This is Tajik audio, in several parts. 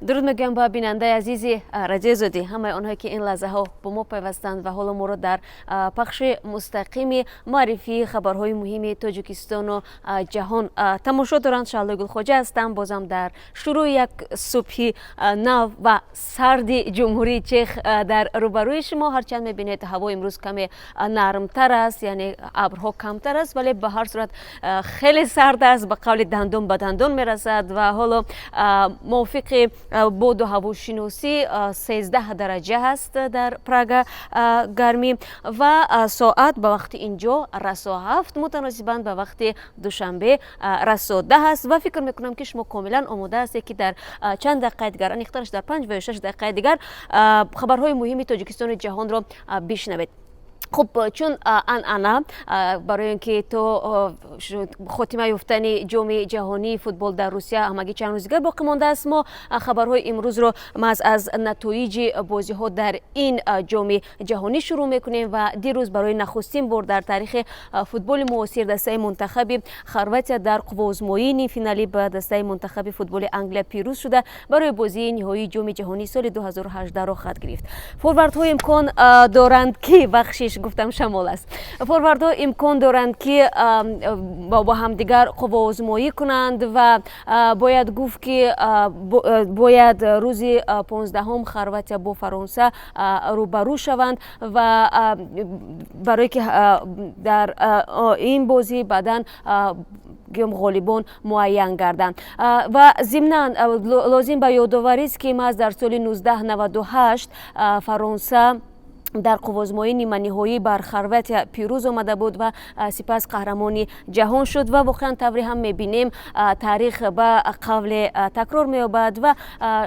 Дуруд мегӯям ба бинандаи азизи Радиои Озодӣ, ҳамаи онҳое, ки ин лаҳзаҳо бо мо пайвастанд ва ҳоло моро дар пахши мустақими муаррифии хабарҳои муҳими Тоҷикистону ҷаҳон тамошо доранд. Шаҳлои Гулхоҷа ҳастам. Бозам дар шурӯи як субҳи нав ва сарди Ҷумҳурии Чех дар рӯбарӯи шумо. Ҳарчанд мебинед, ҳаво имрӯз каме нармтар аст, яъне абрҳо камтар аст, вале ба ҳар сурат хеле сард аст, ба қавли дандон ба дандон мерасад. Ва ҳоло мувофиқи боду ҳавошиносӣ 13 дараҷа ҳаст дар Прага гармӣ ва соат ба вақти инҷо расо 7, мутаносибан ба вақти Душанбе расо 10 аст. Ва фикр мекунам, ки шумо комилан омода ҳастед, ки дар чанд дақиқаи дигар, аниқтараш дар 5 ва ё 6 дақиқаи дигар, хабарҳои муҳими Тоҷикистону ҷаҳонро бишнавед. Хуб, чун анъана, барои он ки то хотима ёфтани Ҷоми ҷаҳонии футбол дар Русия ҳамагӣ чанд рӯз дигар боқӣ мондааст, мо хабарҳои имрӯзро маҳз аз натоиҷи бозиҳо дар ин Ҷоми ҷаҳонӣ шурӯъ мекунем. Ва дирӯз барои нахустин бор дар таърихи футболи муосир дастаи мунтахаби Хорватия дар қувваозмоии нимфиналӣ ба дастаи мунтахаби футболи Англия пирӯз шуда, барои бозии ниҳоии Ҷоми ҷаҳонии соли 2018 роҳхат гирифт. Форвардҳо имкон доранд ки, бахшиш, гуфтам шамол аст, форвардҳо имкон доранд, ки бо ҳамдигар қувваозмоӣ кунанд. Ва бояд гуфт, ки бояд рӯзи 15-ум Хорватия бо Фаронса рӯбарӯ шаванд ва барое ки дар ин бозӣ баъдан ғолибон муайян гарданд. Ва зимнан лозим ба ёдоварист, ки маҳз дар соли 1998 Фаронса дар қувваозмоии ниманиҳоӣ бар Хорватия пирӯз омада буд ва сипас қаҳрамони ҷаҳон шуд. Ва воқеан, тавре ҳам мебинем, таърих ба қавле такрор меёбад ва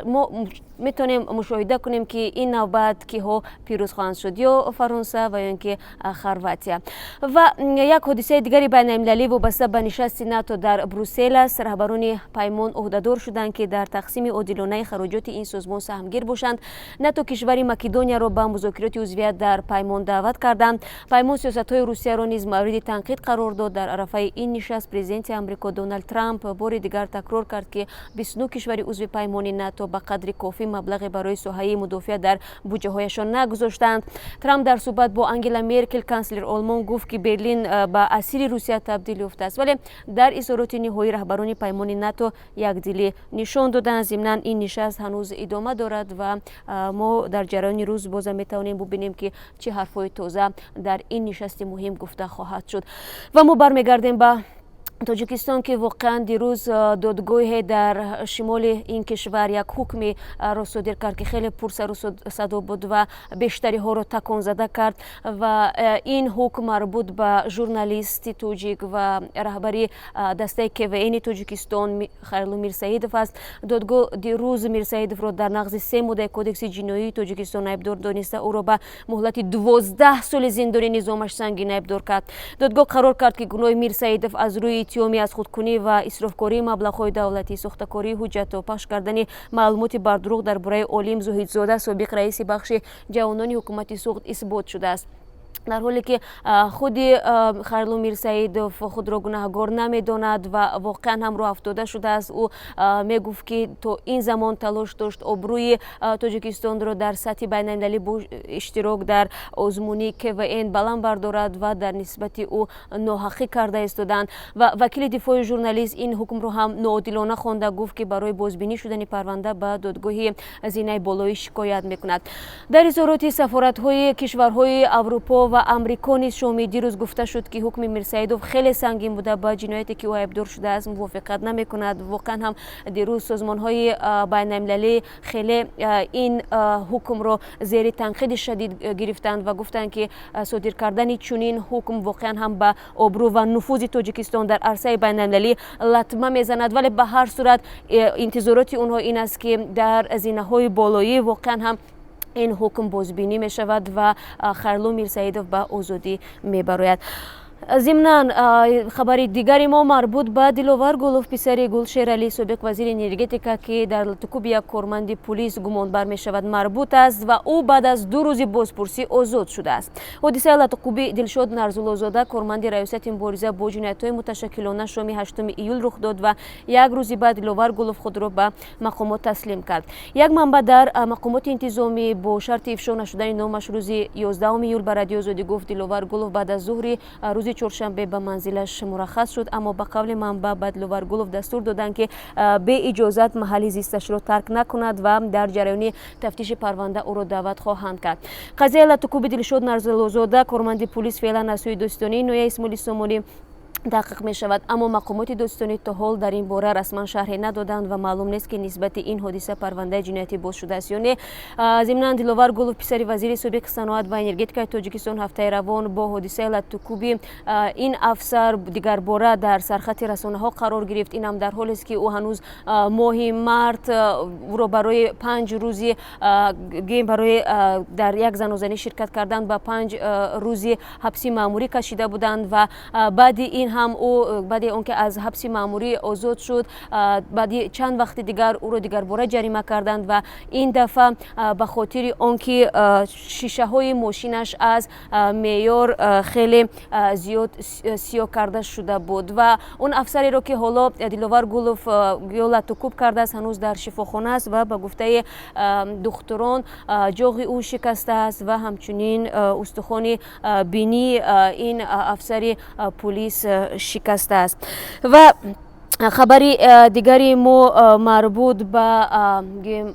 мо метавонем мушоҳида кунем, ки ин навбат киҳо пирӯз хоҳанд шуд: ё Фаронса ва ё ин ки Хорватия. Ва як ҳодисаи дигари байналмилалӣ вобаста ба нишасти НАТО дар Брюссел аст. Раҳбарони паймон ӯҳдадор шуданд, ки дар тақсими одилонаи хароҷоти ин созмон саҳмгир бошанд. НАТО кишвари Македонияро ба музокироти узвият дар паймон даъват карданд. Паймон сиёсатҳои Русияро низ мавриди танқид қарор дод. Дар арафаи ин нишаст президенти Амрико Доналд Трамп бори дигар такрор кард, ки 29 кишвари узви паймони НАТО ба қадри кофӣ маблағе барои соҳаи мудофиа дар буҷаҳояшон нагузоштанд. Трамп дар суҳбат бо Ангела Меркел, канслери Олмон, гуфт, ки Берлин ба асири Русия табдил ёфтааст. Вале дар изҳороти ниҳоӣ раҳбарони паймони НАТО якдилӣ нишон доданд. Зимнан, ин нишаст ҳанӯз идома дорад ва мо дар ҷараёни рӯз бозам метавонем бубинем, ки чӣ ҳарфҳои тоза дар ин нишасти муҳим гуфта хоҳад шуд. Ва мо бармегардем ба Тоҷикистон, ки воқеан дирӯз додгоҳе дар шимоли ин кишвар як ҳукмеро содир кард, ки хеле пурсару садо буд ва бештариҳоро таконзада кард. Ва ин ҳукм марбут ба журналисти тоҷик ва раҳбари дастаи КВНи Тоҷикистон Хайрулло Мирсаидов аст. Додгоҳ дирӯз Мирсаидовро дар нақзи се моддаи Кодекси ҷиноии Тоҷикистон айбдор дониста, ӯро ба муҳлати 12 соли зиндони низомаш сангин айбдор кард. Додгоҳ қарор кард, ки гуноҳи Мирсаидов аз рӯи иттиҳоми аз худкунӣ ва исрофкории маблағҳои давлатӣ, сохтакории ҳуҷҷатҳо, пахш кардани маълумоти бардурӯғ дар бораи Олим Зоҳидзода, собиқ раиси бахши ҷавонони ҳукумати Суғд, исбот шудааст. Дар ҳоле ки худи Хайрулло Мирсаидов худро гунаҳгор намедонад ва воқеан ҳам роҳ афтода шудааст. Ӯ мегуфт, ки то ин замон талош дошт обрӯи Тоҷикистонро дар сатҳи байналмилалӣ бо иштирок дар озмуни КВН баланд бардорад ва дар нисбати ӯ ноҳаққӣ карда истоданд. Ва вакили дифои журналист ин ҳукмро ҳам ноодилона хонда, гуфт, ки барои бозбинӣ шудани парванда ба додгоҳи зинаи болоӣ шикоят мекунад. Дар изҳороти сафоратҳои кишварҳои Аврупо ва Амрико низ шоми дирӯз гуфта шуд, ки ҳукми Мирсаидов хеле сангин буда, ба ҷинояте, ки ӯ айбдор шудааст, мувофиқат намекунад. Воқеан ҳам дирӯз созмонҳои байналмилалӣ хеле ин ҳукмро зери танқиди шадид гирифтанд ва гуфтанд, ки содир кардани чунин ҳукм воқеан ҳам ба обрӯ ва нуфузи Тоҷикистон дар арсаи байналмилалӣ латма мезанад. Вале ба ҳар сурат интизороти онҳо ин аст, ки дар зинаҳои болоӣ воқеан ҳам ин ҳукм бозбинӣ мешавад ва Хайрулло Мирсаидов ба озодӣ мебарояд. Зимнан, хабари дигари мо марбут ба Диловар Гулов, писари Гулшералӣ, собиқ вазири энергетика, ки дар латукуби як корманди пулис гумонбар мешавад, марбут аст ва ӯ баъд аз 2 рӯзи бозпурсӣ озод шудааст. Ҳодисаи латукуби Дилшод Нарзуллозода, корманди Раёсати мубориза бо ҷиноятҳои муташаккилона, шоми 8 июл рух дод ва як рӯзи баъд Диловар Гулов худро ба мақомот таслим кард. Як манбаъ дар мақомоти интизомӣ бо шарти ифшо нашудани номаш рӯзи 11 июл ба Радиои Озодӣ гуфт, Диловар Гулов баъд аз зуҳри рӯзи чоршанбе ба манзилаш мураххас шуд, аммо ба қавли манбаъ, ба Диловар Гулов дастур доданд, ки беиҷозат маҳалли зисташро тарк накунад ва дар ҷараёни тафтиши парванда ӯро даъват хоҳанд кард. Қазияи латукуби Дилшод Нарзуллозода, корманди пулис, феълан аз сӯи додситонии ноҳияи Исмоили Сомонӣ таҳқиқ мешавад, аммо мақомоти додситонӣ то ҳол дар ин бора расман шарҳе надоданд ва маълум нест, ки нисбати ин ҳодиса парвандаи ҷиноятӣ боз шудааст ё не. Зимнан, Диловар Гулов, писари вазири собиқи саноат ва энергетикаи Тоҷикистон, ҳафтаи равон бо ҳодисаи латукуби ин афсар дигарбора дар сархати расонаҳо қарор гирифт. Инам дар ҳолест, ки ӯ ҳанӯз моҳи март ӯро барои 5 рӯзи, гӯем, барои дар як занозанӣ ширкат кардан ба 5 рӯзи ҳабси маъмурӣ кашида буданд ва баъди ин ҳам ӯ, баъди он ки аз ҳабси маъмурӣ озод шуд, баъди чанд вақти дигар ӯро дигарбора ҷарима карданд ва ин дафъа ба хотири он ки шишаҳои мошинаш аз меъёр хеле зиёд сиёҳ карда шуда буд. Ва он афсареро, ки ҳоло Диловар Гулов гӯё латукуб кардааст, ҳанӯз дар шифохона аст ва ба гуфтаи духтурон, ҷоғи ӯ шикастааст ва ҳамчунин устухони бинии ин афсари пулис шикастааст. Ва хабари дигари мо марбут ба, гӯем,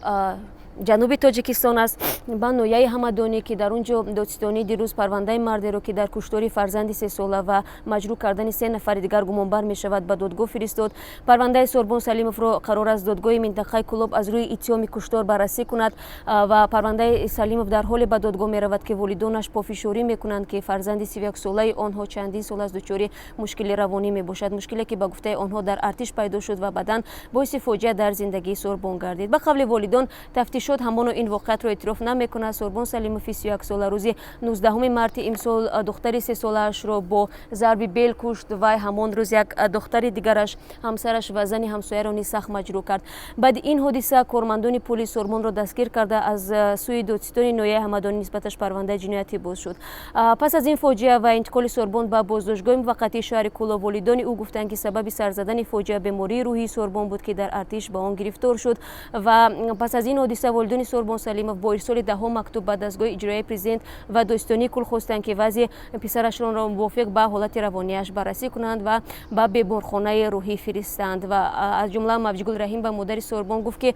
ҷануби Тоҷикистон аст, ба ноҳияи Ҳамадонӣ, ки дар он ҷо додситонӣ дирӯз парвандаи мардеро, ки дар куштори фарзанди 3-сола ва маҷрӯҳ кардани се нафари дигар гумонбар мешавад, ба додгоҳ фиристод. Парвандаи Сорбон Салимовро қарор аст додгоҳи минтақаи Кӯлоб аз рӯи иттиҳоми куштор баррасӣ кунад. Ва парвандаи Салимов дар ҳоле ба додгоҳ меравад, ки волидонаш пофишорӣ мекунанд, ки фарзанди 31-солаи онҳо чандин сол аз дучори мушкили равонӣ мебошад, мушкиле ки, ба гуфтаи онҳо, дар артиш пайдо шуд ва баъдан боиси фоҷиа дар зиндагии Сорбон гардид. Ба қавли волидон, тафтишот ҳамоно ин воқеатро эътироф намекунад. Сорбон Салимови 31-сола рӯзи 19 марти имсол духтари 3-солаашро бо зарби бел кушт. Вай ҳамон рӯз як духтари дигараш, ҳамсараш ва зани ҳамсояро низ сахт маҷрӯҳ кард. Баъди ин ҳодиса кормандони пулис Сорбонро дастгир карда, аз сӯи додситони ноҳияи Ҳамадонӣ нисбаташ парвандаи ҷиноятӣ боз шуд. Пас аз ин фоҷиа ва интиқоли Сорбон ба боздоштгоҳи муваққатии шаҳри Кӯлоб, волидони ӯ гуфтанд, ки сабаби сар задани фоҷиа бемории рӯҳии Сорбон буд, ки дар артиш ба он гирифтор шуд. Ва пас аз ин ҳодиса волидони Сорбон Салимов бо ирсоли даҳҳо мактуб ба дастгоҳи иҷроияи президент ва додситонии кул хостанд, ки вазъи писарашонро мувофиқ ба ҳолати равонияш баррасӣ кунанд ва ба беморхонаи рӯҳӣ фиристанд. Ва аз ҷумла Мавҷигул Раҳим ба модари Сорбон гуфт, ки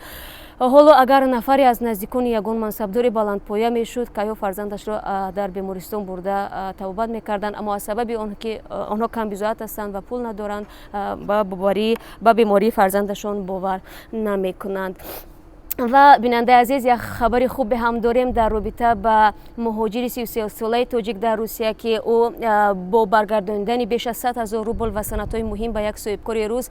ҳоло агар нафаре аз наздикони ягон мансабдори баландпоя мешуд, кайҳо фарзандашро дар бемористон бурда табобат мекарданд, аммо аз сабаби он ки онҳо камбизоат ҳастанд ва пул надоранд, ба бемории фарзандашон бовар намекунанд. Ва, бинандаи азиз, як хабари хубе ҳам дорем дар робита ба муҳоҷири 33-солаи тоҷик дар Русия, ки ӯ бо баргардонидани беш аз 100 000 рубл ва санадҳои муҳим ба як соҳибкори рус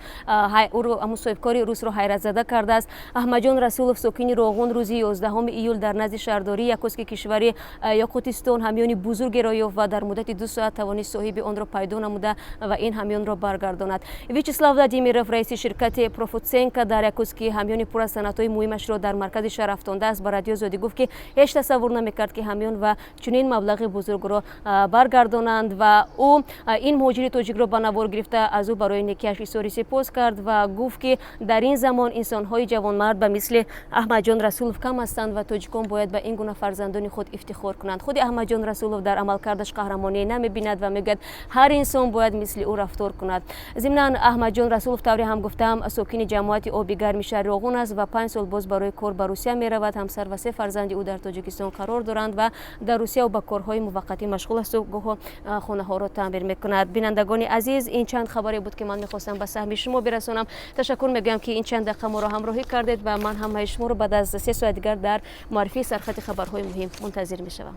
ӯро, соҳибкори русро ҳайратзада кардааст. Аҳмадҷон Расулов, сокини Роғун, рӯзи 11 июл дар назди шаҳрдории Якутски кишвари Ёқутистон ҳамёни бузургеро ёфт ва дар муддати 2 соат тавонист соҳиби онро пайдо намуда ва ин ҳамёнро баргардонад. Вячеслав Владимиров, раиси ширкати Профоценка дар Якутски, ҳамёни пур аз санадҳои муҳимашро дар маркази шаҳр афтондааст, ба Радиои Озодӣ гуфт, ки ҳеҷ тасаввур намекард, ки ҳамён ва чунин маблағи бузургро баргардонанд. Ва ӯ ин муҳоҷири тоҷикро ба навор гирифта, аз ӯ барои некиаш изҳори сипос кард ва гуфт, ки дар ин замон инсонҳои ҷавонмард ба мисли Аҳмадҷон Расулов кам ҳастанд ва тоҷикон бояд ба ин гуна фарзандони худ ифтихор кунанд. Худи Аҳмадҷон Расулов дар амалкардаш қаҳрамоние намебинад ва мегӯяд, ҳар инсон бояд мисли ӯ рафтор кунад. Зимнан, Аҳмадҷон Расулов, тавре ҳам гуфтам, сокини ҷамоати Оби Гарми шаҳри Роғун аст ва 5 сол боз барои кор ба Русия меравад. Ҳамсар ва се фарзанди ӯ дар Тоҷикистон қарор доранд ва дар Русия ӯ ба корҳои муваққатӣ машғул асту гоҳо хонаҳоро таъмир мекунад. Бинандагони азиз, ин чанд хабаре буд, ки ман мехостам ба саҳми шумо бирасонам. Ташаккур мегӯям, ки ин чанд дақиқа моро ҳамроҳӣ кардед, ва ман ҳамаи шуморо баъд аз 3 соат дигар дар муаррифии сархати хабарҳои муҳим мунтазир мешавам.